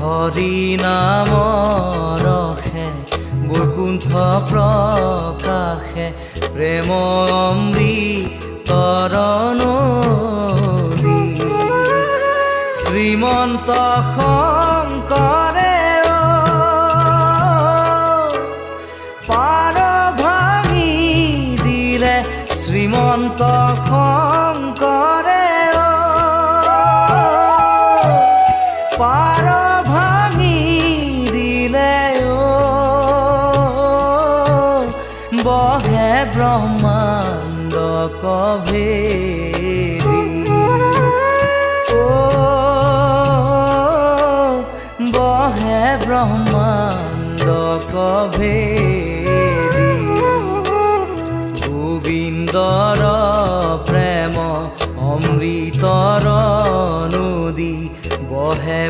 হৰি নাম ৰসে বৈকুণ্ঠ প্ৰকাশে প্ৰেম অমৃতৰ নদী। শ্ৰীমন্ত শংকৰে পাৰ ভাঙি দিলে, শ্ৰীমন্ত শংকৰে পাৰ ভাঙি দিলে, বহে ব্ৰহ্মাণ্ড কভেদি, ও বহে ব্ৰহ্মাণ্ড কভেদি। গোবিন্দৰ প্ৰেম অমৃতৰ নদী বহে।